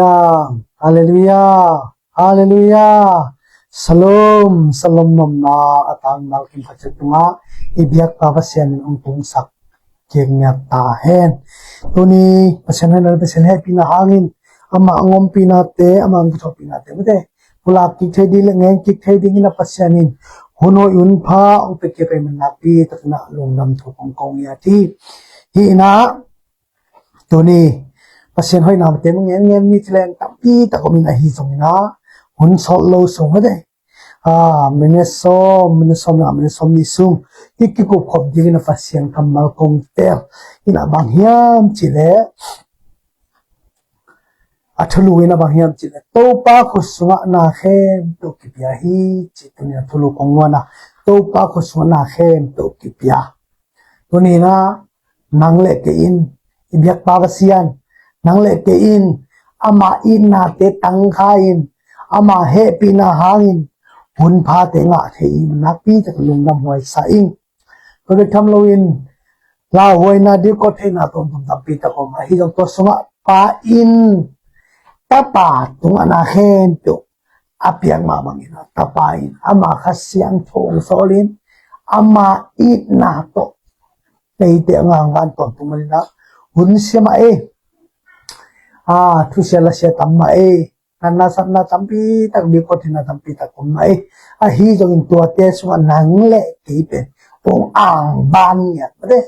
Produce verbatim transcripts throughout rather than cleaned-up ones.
Halleluiah. Halleluiah. Shalom, shalom. Nopna a tangval kim khat ciat tungah i biakpa Pasian in hong tungsak kik ngiat ta hen. Tuni Pasian hoihna, Pasian hehpihna hangin, amah hong ompihnate, amah hong kithuahpihnate, mate, pulak kik thei ding le ngen kik thei dingin a Pasian in hun hoih hun pha hong pia kik ahih manin nakpi takin a lungdam thu kong ko ngiat hi. Hih in ah, tuni Pasian hoihna mate ngen ngen ni ci leng tampi tak om in, ahi zongin ah, hun sawt lo sung, mate, ah, minute sawm, minute sawm le minute sawmnih sung i kikup khop dingin a Pasian kammal kong tel in ah bang hiam cih leh, a thulu in ah bang hiam cih leh, Topa khut sungah na khempeuh kipia hi, ci. Tuni a thulu kong muan ah, Topa khut sungah na khempeuh kipia. Tuni in ah, nang le kei in, i biakpa Pasian, nang le kei in, ama itnate tangkha in, ama hehpihna hangin hun phate ngah thei i hih manin nakpi tak lungdam huai sa ing. Tua bek tham loin, lauhuaina, ding kawt theihna tawntung tampi tak om. Ahi zong tua sungah Pa in Tapa tungah na khempeuh a piak mah bangin ah, Tapa in ama Kha Siangtho hong sawlin, ama itna tawh eite a ngangvan tawntung manin ah, hun sia mah ei, ah, thusia lasia tam mah ei, natna satna tampi tak, ding kawt theihna tampi tak om mah ei. Ahi zongin tuate sungah nang le kei pen hong angvan ngiat, mate,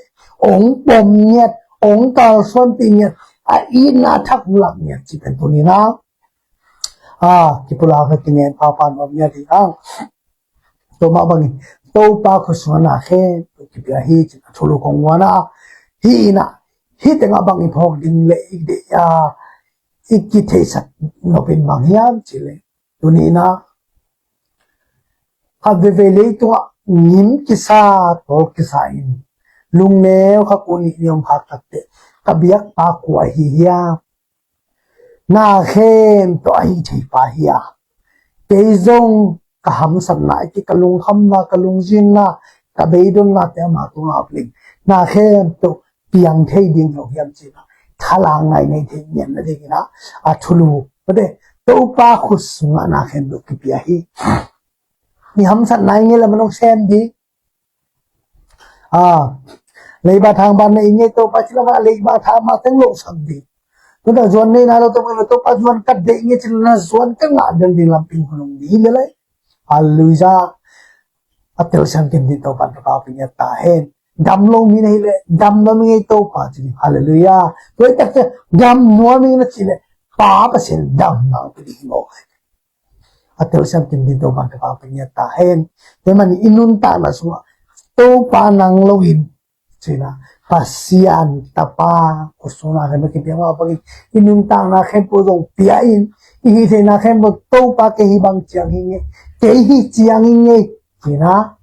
hong pom ngiat, hong kalsuanpih ngiat, a itna thak hong lak ngiat cih pen tuni in ah, ah, kipulak le kingen pahpah nuam ngiat hi hang. Tua mah bangin Topa khut sungah na khempeuh kipia hi, ci-in a thulu kong muan ah, hih in ah, hih tengah bang i phawk ding le i deih a, i kitheihsak nop in bang hiam cih leh, tuni in ah, khat veivei leitungah ngim kisa, tawl kisa in, lungneu kha kua nih ni om khak takteh, ka biakpa kua ahi hiam? Na khempeuh a hih theipa hi a, kei zong ka hamsatna, ka lungkhamna, ka lungzinna, ka beidonnate ama tungah a ap leng, na khempeuh piang thei ding hi lo hiam cih in ah, thalang nai nei thei ngiat nadingin ah, a thulu, mate, Topa khut sungah na khempeuh kipia hi. I hamsatna i ngeina lam ah hong sem ding. Ah, leiba thang ban na i ngei, Topa ci lam ah leiba thang ban teng lo sak ding. Tua zuan nei na lo, Topa, Topa zuan ka deih nge ci lam ah zuan ka ngah ding ding lam ping hun hong nei le lai. Halleluiah. A telsiam kim ding Topa, Topa ping ngiat ta hen. Dam lo mi na hih leh, dam nuam ing ei Topa ci ding. Halleluiah. Tua hi tak ciang dam nuam ing na cih leh, Pa Pasian damna hong pia ding hi mawk. A telsiam kim ding Topa, Topa ping ngiat ta hen. Tua manin i nuntakna sungah Topa nang lo in, ci-in ah, Pasian Tapa khut sungah na khempeuh kipia mah bangin, i nuntakna khempeuh zong pia in, i hih theihna khempeuh, Topa kei hih bang ciang hi ing ei, kei hih ciang hi ing ei, ci-in ah,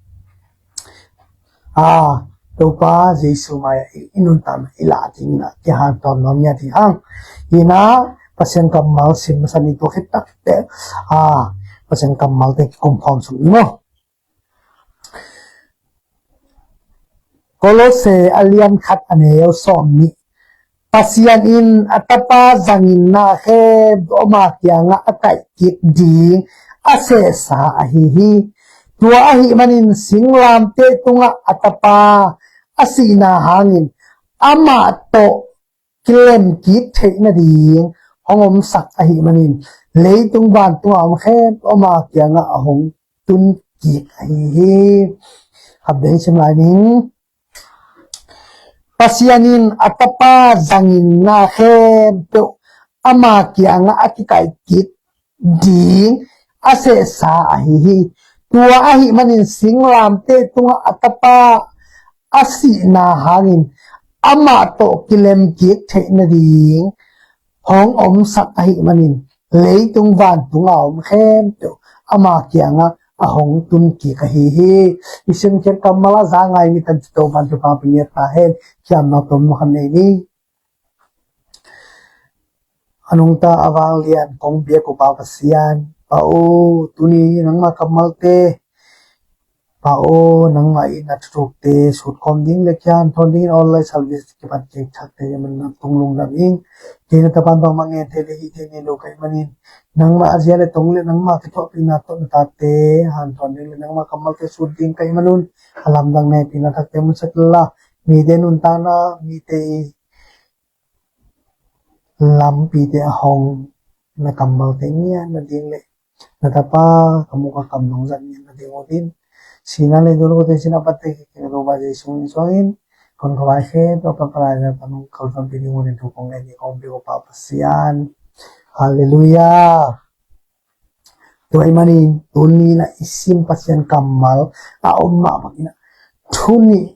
ah, Topa Jesu mai-ah i, i nuntakna i lah dingin ah kihanthawn nuam ngiat hi hang. Hi-in ah, Pasian kammal sim masa ni. Tua khit takteh, ah, Pasian kammalte kikum khawm suk ni maw. Kolose a lian khat, a neu sawmnih. Pasian in a Tapa zangin na khempeuh ama kiangah a kaihkik ding a sehsa ahi hi. Tua ahih manin singlamteh tungah a Tapa a sihna hangin amah tawh kilemkik theih nading hong omsak ahih manin, leitung vantung a om khempeuh ama kiangah a hong tunkik ahi hi. Khat vei sim lai ning. Pasian in a Tapa zangin na khempeuh ama kiangah a kikaihkik ding a sehsa ahi hi. Tua ahih manin singlamteh tungah a Tapa a sihna hangin amah tawh kilemkik theih nading hong omsak ahih manin, leitung vantung a om khempeuh ama kiangah a hong tunkik ahi hi. I simkhiat kammal a za ngai mi tan ci Topa'n thupha pia ngiat ta hen. Kiamna tom khat nei ni. A nungta a vanglian kong biak uh Pa Pasian, Pa aw, tuni nangma kammalte Pa aw, nangmah in na thuthukte sutkhawm ding le kia hanthawn dingin online service kipan kik thakte hi manin na tung lungdam ing. Kei na tapan bangmah ngen thei le hih thei ngei lo ka hih manin, nangmah a zia le tong le nangmah kithuahpihna tawh na tate hanthawn ding le nangmah kammalte sut ding ka hih manun, a lamdang ne pina thakte mun sak la, mite nuntakna, mite i lampite a hong na kammalte ngiat nading le na tapa ka muk a kam nong zat ngiat nading uh din. Sina le dolo te sina patte ke ke lo ba Jesu min suangin kon ka bai khe to pa palai na panung kal tam pi ding uh din thu kong ngai ni kong bi ko pa Pasian. Hallelujah. Tua ahih manin tuni na i sin Pasian kammal a om mah bangin a thu nih,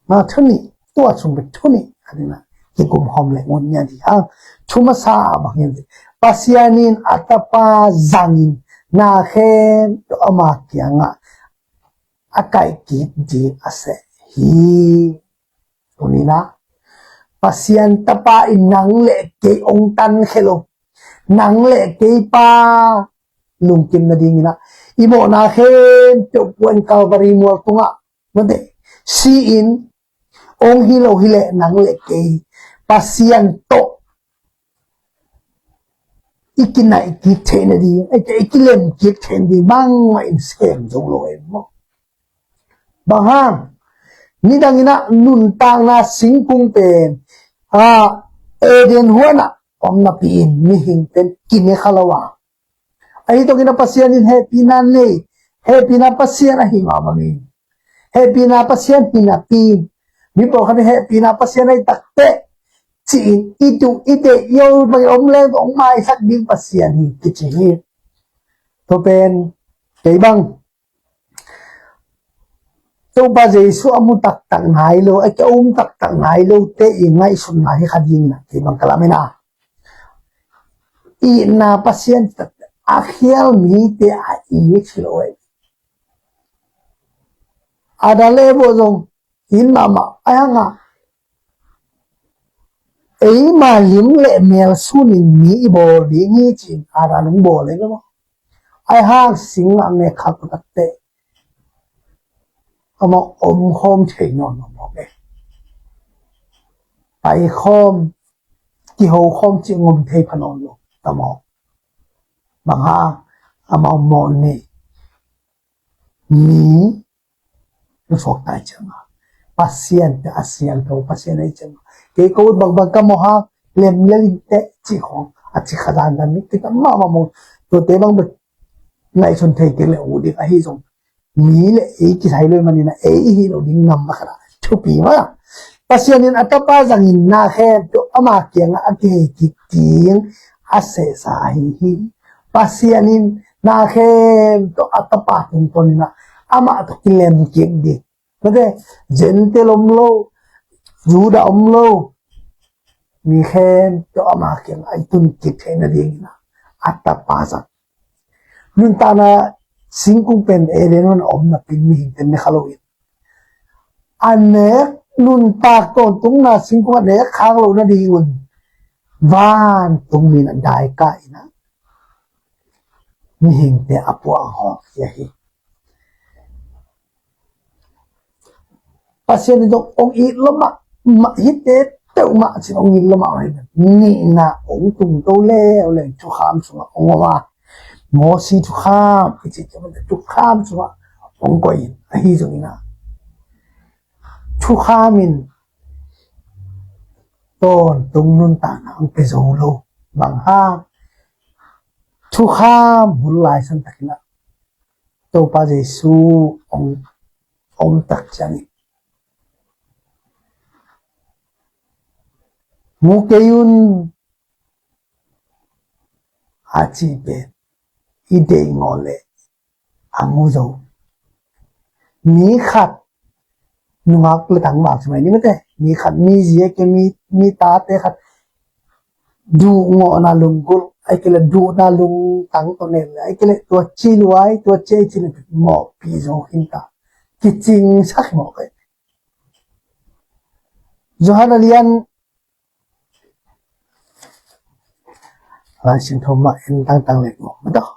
na thu nih, tua sung bek thu nih a ding na kikum khawm leh ngun ngiat hi hang. Thu masa bangin Pasian in a tapa zangin na khempeuh ama kiangah a kaihkik ding a seh hi. Tuni na Pasian tapa in nang le kei ong tan khe lo, nang le kei pa lungkim nadingin ah i mawhna khempeuh puan Calvary mual tungah mate si-in ong hi lo hileh nang le kei Pasian tawh i kinaih kik theih nading, i kilem kik theih nading bangmah in sem zo lo em maw? Bang hang? Nidangin ah nuntakna singkung pen a Eden huanah om napi-in mihing pen kine kha lo a, ahi tawkin a Pasian in hehpihna nei, hehpihna Pasian ahi mah bangin, hehpihna Pasian hi napi-in mi pawlkhat in hehpihna Pasian ahi takteh ci-in i tuh i teh i ol bangin om leng ong maisak ding Pasian hi kici hi. Tua pen kei bang Topa Jesu a mu taktak nai lo, a kia um taktak nai lo te i ngaihsutna hi kha ding na kei bang ka lamen a, itna Pasian taktak a khial mite a it hi lo e. Adam le Eva zong it mahmah a hang a, eima lim le mel sunin mi i bawl ding hi ci-in Adam hong bawl e maw? Ai hang sing ah mek khak takte amah om khawm thei nawn lo maw? Pai khawm, kiho khawm ci ngom thei pha nawn lo ta maw? Bang hang? Amah om mawh ni mi na suak tai ciang a, Pasian te a siangtho Pasian ahi ciang a, kei ko ut bangbang ka mawh hang, lem le lim te ci khawng a ci kha dan dan mi kita mahmah maw? Tuate bang bek ngaihsun thei kei le uh ding ahi zong mi le ei kisai lo manin a ei i hi lo ding nam a khat a thupi mah. Pasian in a tapa zangin na khempeuh ama kiangah a kihei kik ding a sehsa ahi hi. Pasian in na khempeuh a tapa tungtawn in ah amah tawh kilem kik ding. Mate, Gentile om lo, Judah om lo, mi khempeuh ama kiangah i tun kik theih nadingin ah a tapa zang. Nuntakna singkung pen Eden huan a om napi-in mihing pen ne kha lo in, a nek nuntak tawntungna singkung a nek khak lo nadingun vantung mi in a daika in ah mihingte a puah a hawk hi ahi. Pasian in zong ong it lo mah, mah hite peuhmah cin ong it lo mah ahi. Nihna ong tungto leuleu thukham sungah ong om a, Mosi thukham i cih ciang thukham sungah ong koih in ahi zongin ah thukham in tawntung nuntakna ong pia zo lo. Bang hang? Thukham hun lai san takin ah Topa Jesu ong om tak ciangin mu kei un a ci pen i deih ngawh leh a mu zo. Mi khat nungak le tangval ci mai ni mate, mi khat mi zi a ke mi, mi tate khat duh ngawhna lunggulh ai ke le duhna lungtang tawh nen le ai ke le tua ci luai tua ci ai ci le mawhpih zo khin ta, kicingsak hi mawh kei. Johan a lian Lai Siangtho mah en tangtang le mawh mah tawh.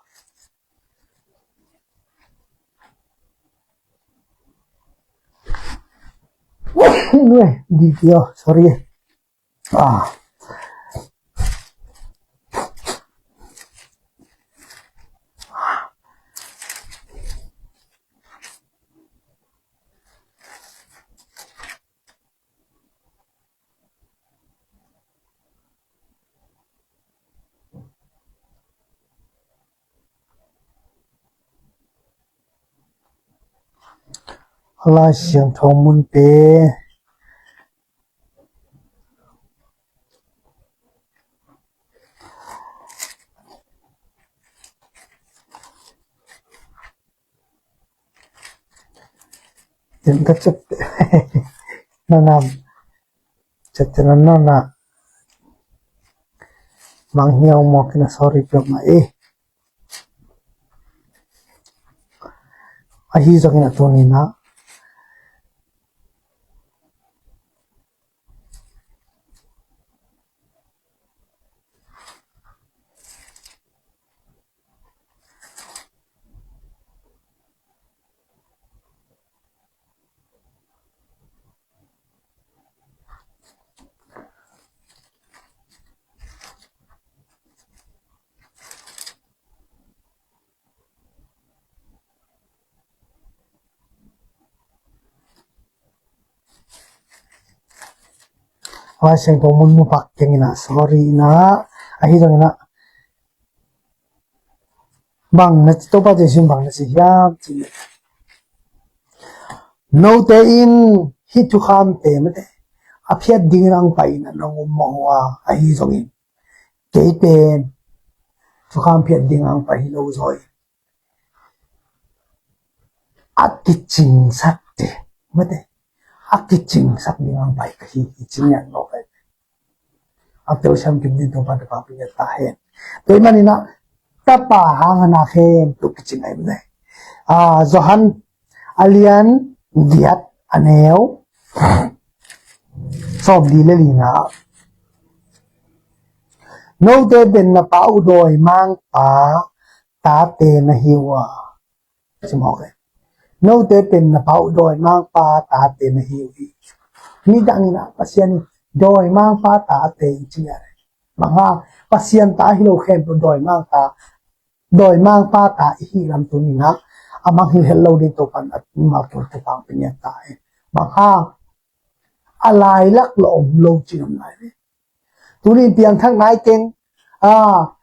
Video, sorry. Ah. A Lai Siangtho mun pen Tin ka cep na nam cep na na na mang hiau mawk in a sorry peuhmah e. Ahi zongin a tuni-in ah Lai Siangtho mun mu pak keng in ah sorry in ah, ahi zongin ah bang na ci, Topa Jesuh in bang na ci hiam cih leh, note in hih thukhamte mate a phiat dingin ang pai in ah nong um mawk uh a, ahi zongin kei pen thukham phiat ding ang pai hi lo zaw in a kicingsak te mate a kicingsak ding ang pai ka hi hi ci ngiat lo kai. A telsiam kim ding Topa Topa pi ngiat ta hen. Tua ahih manin ah Tapa hang a na khem tua kicing ai mate. Ah, Johan a lian giat a neu sawmli le li-na, note pen na Pa uh dawimangpa tate na hi uh a, ci mawk e. Note pen na Pa uh dawimangpa tate na hi uh hi. Nidangin ah Pasian in dawimangpa tate in ci a, bang hang, Pasian ta hi lo khempeuh dawimangpa, dawimangpa ta i hih lam tuni-in ah a mangngilh het lo ding Topa in a maltul Topa pi ngiat ta hen. Bang hang, a lailak lo om lo ci ngam lai ve. Tuni-in piangthak nai keng, ah,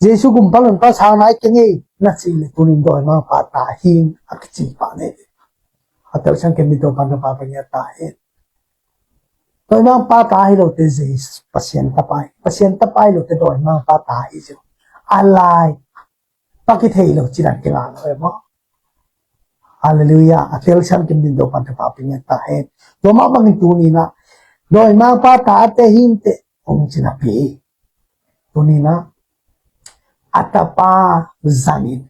Jesuh gum pan lon pan sang nai keng e na cih leh tuni-in dawimangpa ta hi ing a kici pah nei ve. A telsiam kim ding Topa Topa pi ngiat ta hen. Dawimangpa ta hi lote Jesuh Pasian tapa hi, Pasian tapa hi lote dawimangpa ta hi ziau. A lai pa kithei lo ci dan kingah lo e maw. Halleluiah. A telsiam kim ding Topa Topa pi ngiat ta hen. Tua mah bangin tuni-in ah dawimangpa tate hi inteh hong ci napi, tuni-in ah a tapa zangin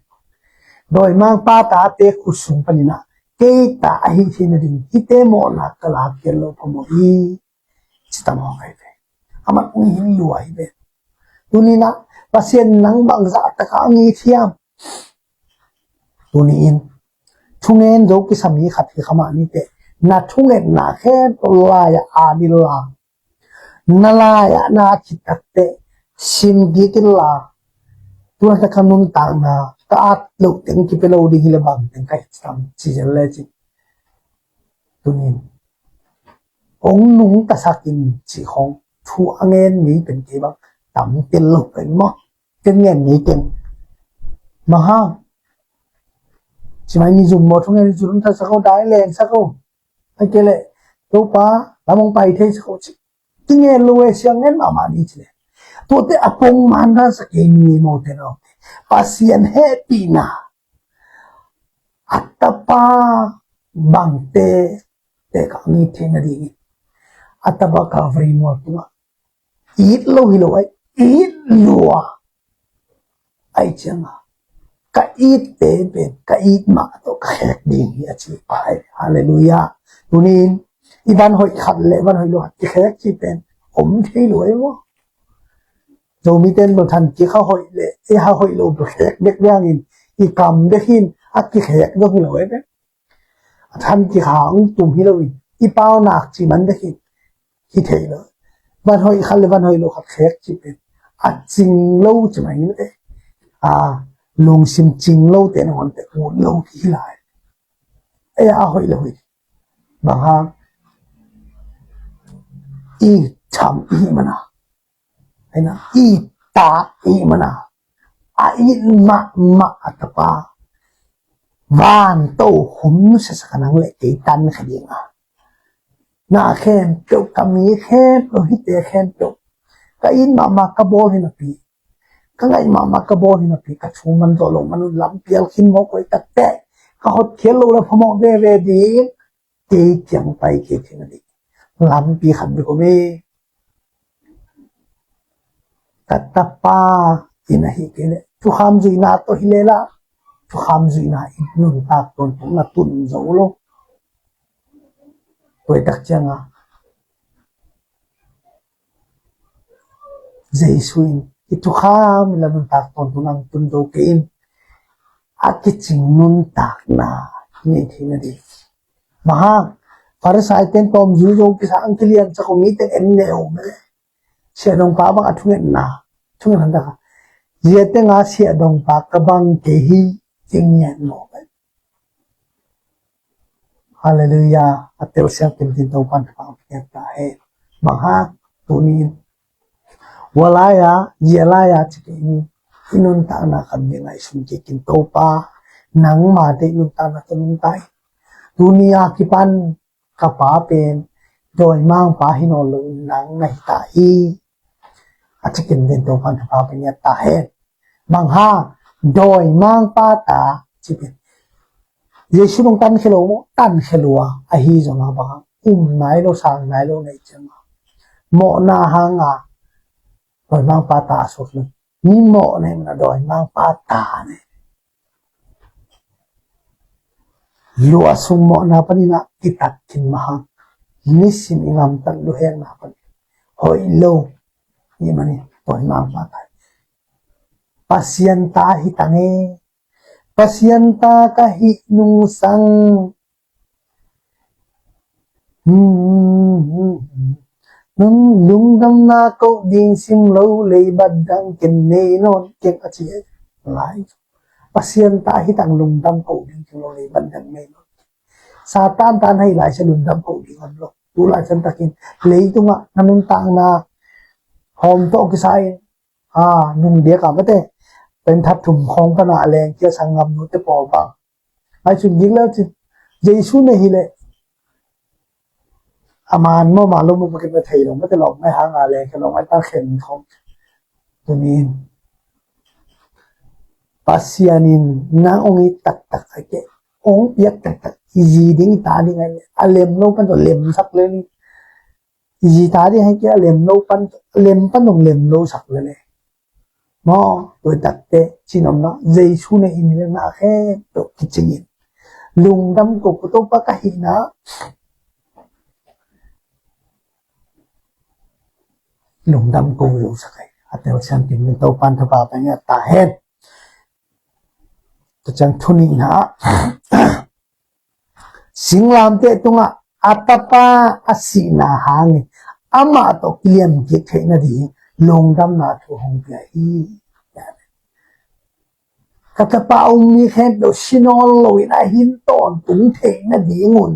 dawimangpa tate khut sung panin ah kei ta ahi theihna ding hihte mawhna ka lak khial loh phamawh hi, ci ta mawk ai ve. Amah hong hi lua hi ve. Tuni-in ah Pasian nang bangzah takah hong it hiam? Tuni-in thungen zo kisa mi khat hi kha mah ni teh, na thungetna khempeuh lai-ah an inla, na lai-ah na khit tak teh sim kik inla, tua tak ka nuntakna ka at loh teng kipia lo ding hi leh bang teng ka hih tam ci zel le cin. Tuni-in hong nungtasak in cih khawng thu a ngen mi pen kei bang tam tel lo pen maw. Ken ngen mi pen bang hang, ci mai ni zum maw, thungen ni zum tasak o, dai lengsak o, a kei leh Topa lam hong pai theisak o ci. Kingen lo e, siang ngen mahmah ni ci leh, tuate a pongman dan sa kei ni maw te no. Pasian hehpihna a tapa bangte te ka ngit theihna dingin a tapa Calvary mual tungah it lo hi lo ai, it lua ai cianga ka itte pen ka it mah tawh ka khek ding hi a ci pa ai. Halleluiah. Tuni-in i van hoih khat le van hoih lo khat kikhek ci pen om thei lo ai maw. Zomite in bel than kik ha hoih le i ha hoih lo bel khek bek biangin i kam bek hin a kikhek dong hi lo ai pen. A than kik ha hong tum hi loin i pau nak ci man dek hi, hi thei lo. Van hoih khat le van hoih lo khat khek ci pen a cing lo ci mai ni mate. A lungsim cing lo te na hon te ngut lo ki hi lai. Ei a hoih lo hi. Bang hang i tham i mana. Aina i ta i mana. A i ma ma a tapa. Van to hum nu se sa kanang le kei tan kha ding a. Na khempeuh ka mi khempeuh hite khempeuh. Ka in mahmah ka bawl hi napi. Ka ngaih mahmah ka bawl hi napi ka thu man tawh lo man un lam pial khin mawk koih tak teh. Ka hotkhial lo la phamawh veve ding. Kei kiang pai kei thei na ding. Lampi khat bik om e. Ka tapa in ahi kei leh thukham zuihna tawh hi lela. Thukham zuihna in nuntak tawntung na tun zo lo. Koih tak cianga Jesu in i thukham in la nuntak tawntung nang tun zo kei in. A kicing nuntakna nei thei na ding. Maha Farisai ten tawm zul zo kisa ang kilian sa ko mi ten en ne o mele. Siadong pa bang a thungen na thungen han daka. Zia tenga siadong pa ka bang kei hi. Cing ngen mo. Halleluia. A telsiam tintin Topan thupha pia ta hen. Bang hang tuni in. Walaya, zialaya ci kei ni. I nuntakna khat ding a i sun kei kin Topa. Nangmate i nuntakna tawh nungta in. Tuni a kipan ka pa pen dawimangpa hi nawn lo in nang na hi ta hi. A ci kin den Topan thupha pia ta hen. Bang hang dawimangpa ta ci pen. Jesu dong tan khe lo maw, tan khe lo a, ahi zong a bang hang um nai lo, sang nai lo nei ciang a. Mawhna hang a dawimangpa ta a suk lo. Mi mawh nei mana dawimangpa ta nei. Lua sung mawhna panin a kitat khin mahang. Nisim i ngamtat luhekna panin hoih lo. I manin dawimangpa ta. Pasian ta hi tang e. Pasian ta ka hi nungsang. Nung lungdamna ko ding sim lo lei bat dang ken nei nawn keng a ci lai. Pasian ta hi tang lungdam ko ding sim lo lei bat dang nei nawn. Satan tan hai lai sia lungdam ko ding om lo. Tu lai san takin leitungah na nuntakna hawm tawh kisa in. A nung diak a mate. Pen that thum khawng pana a leng kia sang ngam nute pawl bang. Ai sun gik leu cin Jesu na hi leh a man maw ma lo maw makin na thei lo mate lawm ngai hang a leng kia lawm ngai ta khen khawng. Tunin Pasian in nang ong it taktak a ke ong piak taktak i zi ding i ta ding a lem lo pan tawh lem sak le ni. I zi ta ding hai kia lem lo pan, lem pan dong lem lo sak le le. Maw, tua takte cin om na Jesu na in le na khe to kicing in. Lungdam ko ko Topa ka hi na. Lungdam ko lo sak ai. A telsiam kim min Topan thupha pia ta hen. Tua ciang thu nihna ah singlamteh tungah a tapa a sihna hangin amah tawh kiliam kik theih nading lungdamna thu hong pia hi. Ka tapa a um mi khempeuh si nawn loin a hin tawntung theih nadingun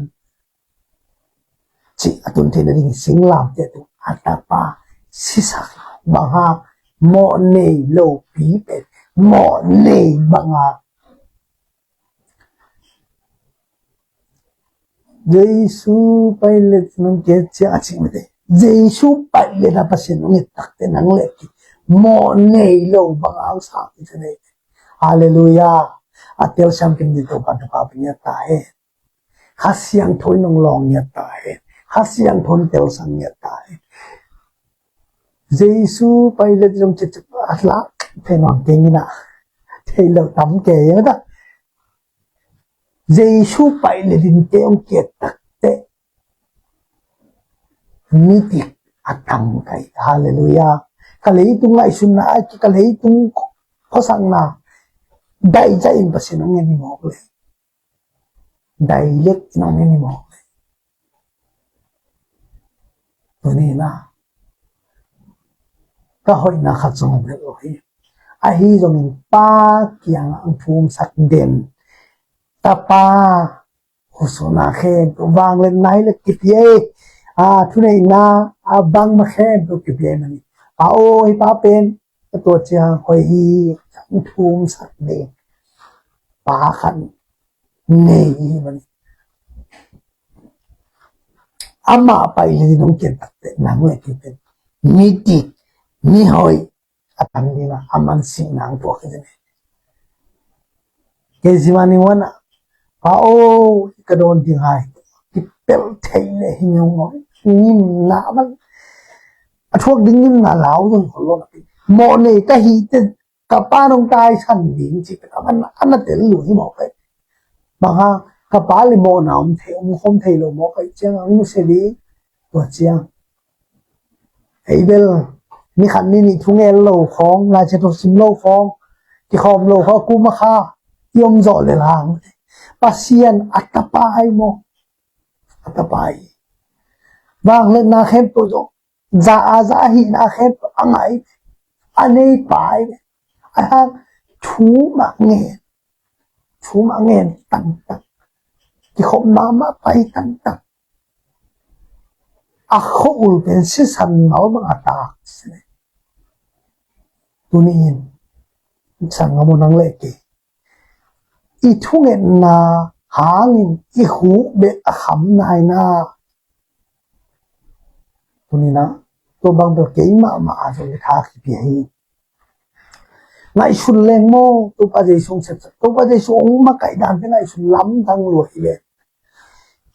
cih a tun theih nading singlamteh tung a tapa sisak banga mawh nei lopi pen mawh nei banga Jesu pailet nong kiat ciang a cih mite. Jesu pailet a Pasian nong et takte nang leh ki mawh nei lo banga ang sa ki te nei. Halleluia. A telsiam kim ding Topa thupha pia ta hen. Kha Siangtho in nong lawng ngiat ta hen. Kha Siangtho in telsiam ngiat ta hen. Jesu pailet zong cicip a tlak thei nuam kei ngina. Thei lo tam kei ta. Jesu pailet in kei ong kiat takte mitik a tam kai. Halleluia. Ka leitung ngaihsunna a ki ka leitung khosakna daih zahin Pasian ong ngen hi mawk le. Daih lek in ong ngen hi mawk le. Tuni na ka hoihna khat zong om het lo hi. Ahi zongin Pa kiangah ang thumsak den, Tapa, khusuahna khempeuh, vangliatna hi le kipia hi. A, thuneihna, a, bangmah khempeuh kipia hi manin, Pa aw, hih pa pen ka tua ciang hoih hi, ang thumsak den Pa khat nei hi manin, amah pai le dong kian takte nang le kei pen midik, mihoih a tam ding a, a man sih nang tuak hi ding hi. Kei zima ni wan a, Pa aw, ka dawn ding hai, kipelh thei le hi ngeu ngeu, ngimna man, a thuak ding ngimna lau dong khol lo na pi. Mawh nei ka hi te, ka pa nong taisan ding ci, ka man a na tel lu hi mawh kai. Bang hang, ka pa le mawhna om thei, om khom thei lo mawh kai ciang ang nusia ding, tua ciang. Ei bel, ni khat ni nih thungen lo khawng, Lai Siangtho sim lo khawng, kikhawm lo khawng, kum a kha i om zawh le lang. Pasian a tapa hi maw? A tapa hi. Vangliatna khempeuh zong, za a za, a hihna khempeuh a ngah hi. A neipa hi. A hang thu mah ngen, thu mah ngen tangtang, kikhopna mah pai tangtang. A khua-ul pen sisan ngal bang a tak si le. Tuni-in sanggam aw, nang le kei i thungetna hangin i khuk bek a kham nai na. Tuni na, tua bang bel kei mahmah a zong i tha kipia hi. Ngaihsun leng maw, Topa Jesu hong sepsak, Topa Jesu hong makaih dan te ngaihsun lamdang lua hi ve.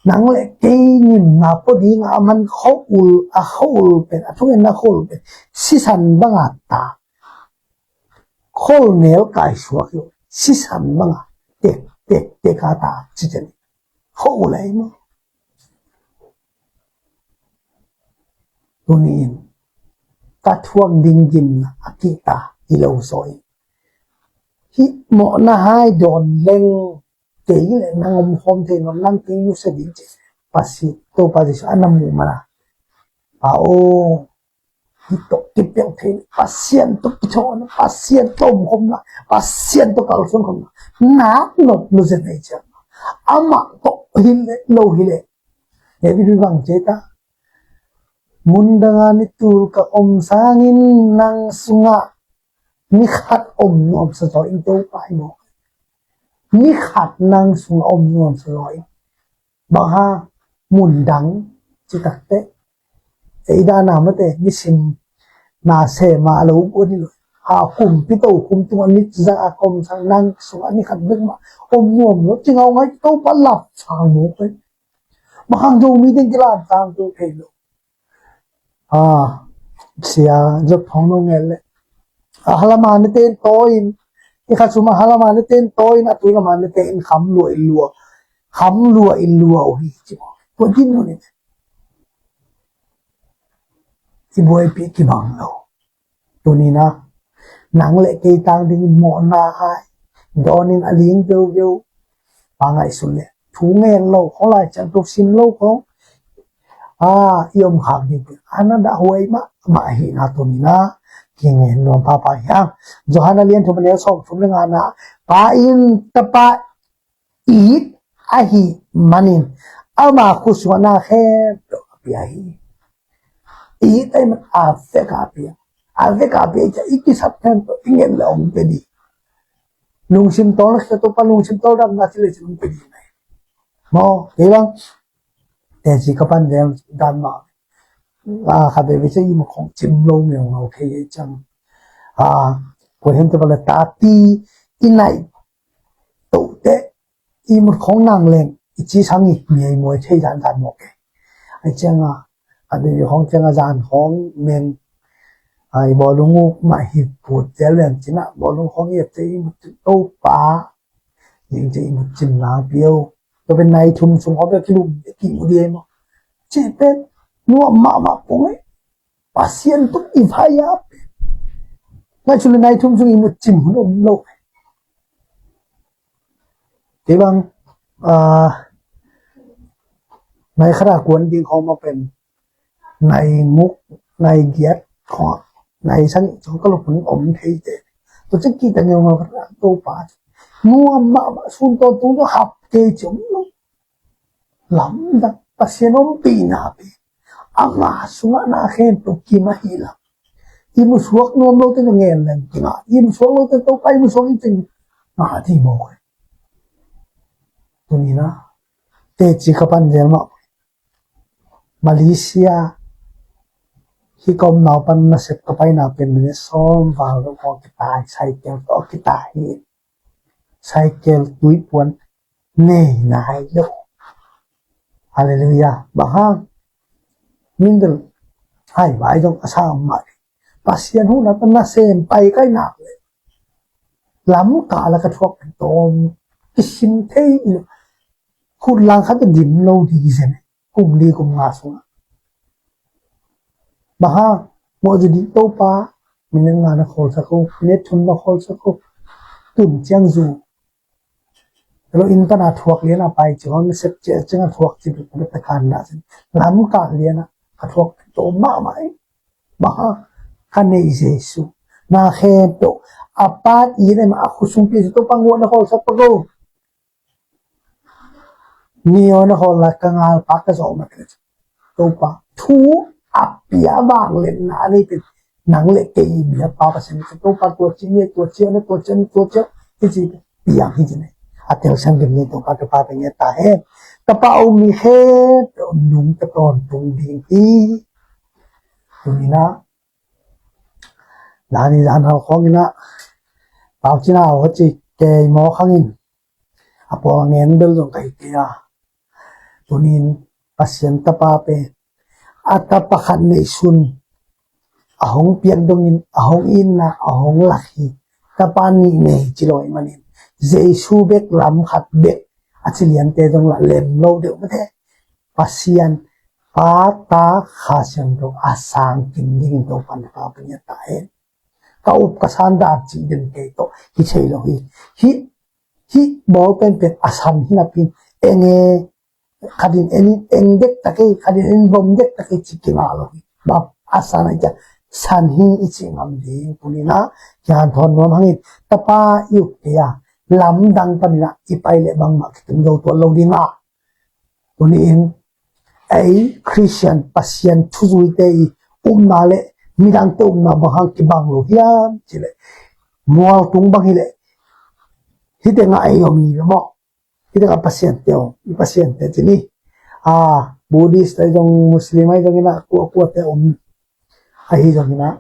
Nang le kei ngimna pua ding a man khua-ul, a khua-ul pen, a thungetna khua-ul pen sisan bang a tak. Khol nel kai suak hi lo, sisan bang a tek, tek, tek a tak ci ciang. Khua-ul ahi maw? Tuni-in ka thuak ding gimna a kihta hi lo zaw hi. Hih mawhna hai dawn leng, kei le nang om khawm thei nawn, nang kei nusia ding ci. Pasian, Topa Jesu a na muh man a, Pa aw, hih tawh kipelh thei, Pasian tawh kithawn, Pasian tawh om khawm na, Pasian tawh kalsuan khawm na, nak nop lo zen ahi ciang, amah tawh hi le lo hi le. David bang ci ta, mundang a ni tul ka om sangin nang sungah ni khat om nuam sa zaw ing, Topa hi maw? Ni khat nang sungah om nuam sa zaw ing. Bang hang, mundang ci takte, ei dana mate, nisim na sema lo guan hi lo. Ha, kumpi tokhom tungah ni za a ka om sang, nang sungah ni khat bek mah om nuam lo, ci ngawngai, Topa lam sang mawk hi. Bang hang, Zomi teng kilam sang to thei lo. A, sia, zot thong no ngel le. A, hala mane ten toin, i kha suma hala mane ten toin, a tui la mane ten kham lua in lua, kham lua in lua uh hi, ci maw. Tua din mun in. I buaipi kibang lo. Tuni na, nang le kei tang ding mawhna hai dawnin a ling viuveu. Pa ngaihsun le thu ngen lo khawng, Lai Siangtho sim lo khawng, a, i om khak ding pen a na dahhuai mahmah ahihna tuni na kingen nuam pahpah hi hang. Johan a lian thum a neu sawmthum le nga na, Pa in Tapa it ahih manin ama khutsuahna khempeuh a pia hi. It ahih man a vek a pia, a vek a pia, i kisap khempeuh i ngen le hong pia ding. Lungsim tawl, Topa lungsim tawl dam na ci le ci hong pia ding na hi. Maw, kei bang teci ka pan zel dan mah, a, khat veve ciang ihmut khawng cim lo, ngeu ngau thei ei ciang. A, kua hiam cih leh tati i naih toh teh ihmut khawng nang leng i ci sang i, mi ei muai thei dan dan mawk e. Ei ciang a, khat veve khawng ciang a zan khawng meng, a, i bawlung uk mah hi put zel leng cin a, bawlung khawng i et teh ihmut, Topa, ning teh ihmut cim nang pia o. Tua pen nai thum sung khawng bek kilum, kimu ding ei maw. Cih pen nuam mahmah pong e. Pasian tawh i vai a pen, nai sung le nai thum sung ihmut cim hun om lo. Kei bang, a, nai khat a kuan ding khawng mah pen, nai nguk, nai giat khawng, nai sagih khawng ka lupun om thei te. Tua ciang kihta ngeungeu ka, Topa, nuam mahmah, sun tawntung tawh hap kei ci om lo. Lamdang, Pasian ompihna pen ama sungah na khempeuh kim ahih lam. I musuak nuam lote na ngen leng kingah, i musuak lote Topa i musuak in cin ngah ding mawk hi. Tuni-in ah teci ka pan zel mah, Malaysia hih ka omna uh pan nasep ka paina pen minute sawm val lo khawng kitai, cycle tawh kitai hi. Cycle tuipuan nei nai lo. Halleluiah. Bang hang? Min bel hai vai zong a sam mah. Pasian huhna pan nasem pai kai nak leh lamkal ah ka thuak pen tawm kisim thei lo. Khut lang khat a dim lo ding hi zen, kum li kum nga sungah. Bang hang? Mawh zu ding, Topa, minute nga na khawlsak o, minute thum na khawlsak o. Tun ciang zu lo, inn pan a thuak lian a pai ci hong, na sep ciah ciang a thuak ci bek bek ta kan dah sin. Lamkal lian a ka thuak tawm mahmah hi. Bang hang? Ka neih Jesu na khempeuh a pat i nem a khut sung pia ci, Topa, nguah na khawlsak pak o. Ni aw na khawlna ka ngalpa ka zawh mah teh, Topa, thu a pia vangliatna a nei pen nang le kei biakpa Pasian hi. Topa, tua ci ni, tua ci ni, tua ci ni, tua ci ni, i ci piang hi ci ni. A telsiam kim ni Topa, Topa pen ngiat ta hen. Tapa om mi khempeuh nungta tawntung ding hi. Tuni-in ah, zani zan hau khawngin ah, Pau Cin Hau a ci kei mawk hangin, a pawl a ngen bel zong ka hi kei a. Tuni-in Pasian Tapa pen a tapa khat neihsun a hong piak dongin a hong itna a hong lak hi. Tapa nih nei ci lo ahih manin Jesu bek, lam khat bek a ci liante zong lah lem lo deuh mate. Pasian Pa, Ta, Kha Siangtho a sang kim dingin Topa'n na pau pia ta hen. Ka up ka san dan cih den kei tawh hi thei lo hi. Hih, hih bawl penpen a san hi napi-in, eng e, khat in en in eng dek ta kei, khat in en vom dek ta kei ci kingah lo hi. Bang a san ahih ciang san hi i cih ngam ding. Tuni-in ah kihanthawn nuam hangin, Tapa i up kei a, lamdang panin ah i pai leh bangmah kitung zo tuan lo ding a. Tuni-in ei Khristian, Pasian thuzuite i upna le midangte upna bang hang kibang lo hiam cih leh, mual tung bang hi leh, hih tengah ei om hi ve maw. Hih tengah Pasiante om, i Pasiante ci ni. A, Buddhist ahi zong, Muslim ahi zongin ah, kuakuate om ahi zongin ah,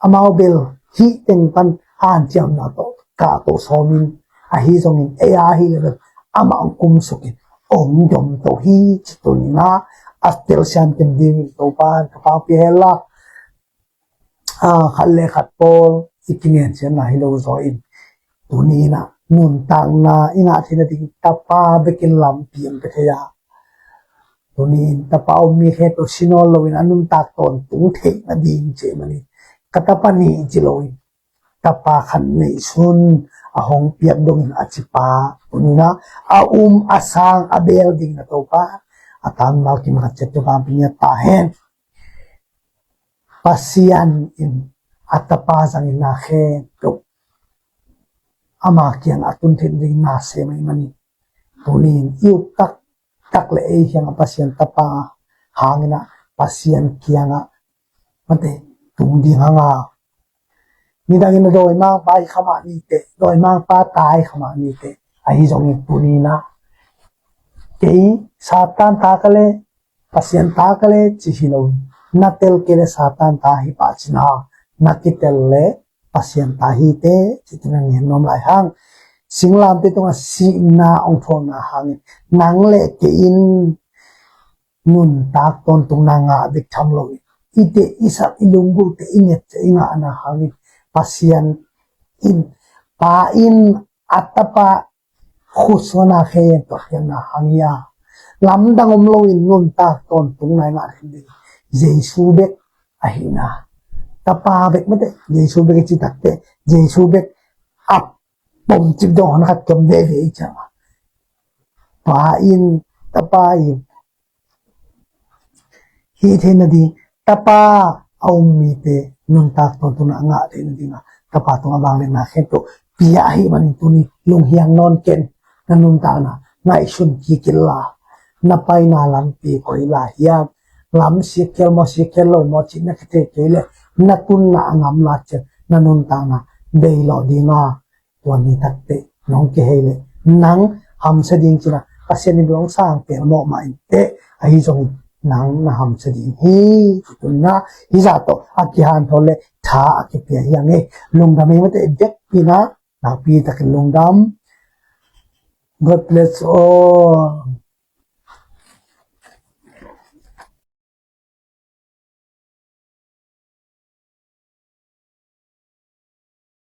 amau bel hih teng pan hanciamna tawh kahto sawmin, ahi zongin ei a hi leh bel amah hong kumsukin hong domto hi ci. Tuni-in ah a telsiam kim dingin Topa'n ka pau pia hen la, a, khat le khat pawl i kingensiatna hi lo zaw in, tuni-in ah nuntakna i ngah theihna ding Tapa bekin lampi hong pia thei a. Tuni-in Tapa om mi khempeuh si nawn loin a nuntak tawntung theihna ding ci ahih manin, ka tapa nih ci loin, tapa khat neihsun a hong piak dongin a cipa, tuni-in ah a um a sang a beel dingin ah Topa, a tangval kim khat ciat Topa pia ta hen. Pasian in a tapa zangin na khempeuh ama kiangah a tun theih ding na sem ahih manin, tuni-in i up taktak le ei kiangah Pasian Tapa hangin ah Pasian kiangah mate tung ding hang a. Midangin a dawimangpa hi kha mah ni teh, dawimangpa ta hi kha mah ni teh, ahi zongin tuni-in ah kei Satan ta ka le, Pasian ta ka le ci hi lo. Na tel kei le Satan ta hi pah cin a, na kitel le Pasian ta hi teh ci-in na ngen nuam lai hang. Singlamteh tungah sihna hong thawhna hangin nang le kei in nuntak tawntungna ngah bek tham loin, i teh i sap, i lunggulh teh i nget teh i ngahna hangin, Pasian in, Pa in a tapa khut sungah na khempeuh a piakna hang hi a, lamdang om loin nuntak tawntungna i ngah khin ding Jesu bek ahihna. Tapa bek mate, Jesu bek i cih takteh, Jesu bek a pomcip dong hon khat kiam veve i ciang a, Pa in, Tapa in, hih theih nading, tapa a um mite nuntak tawntungna a ngah theih nadingah tapa tungah vangliatna khempeuh pia ahih manin tuni lunghiang nawn ken. Na nuntakna ngaihsun kik inla, na paina lampi koi la hiam, lam sikkhial maw sikkhial lo maw cih na kithei kei leh, na tunna a ngamla ciang na nuntakna bei lawh dinga, tua ni takteh nong kihei leh nang hamsa ding cina Pasian in hong sang pelmawh mah inteh. Ahi zongin nang na hamsa ding hi. Tunna hizah tawh a kihanthawn leh tha a kipia hi a ngei. Lungdam ei mate, biakpina nakpi takin lungdam. God bless all.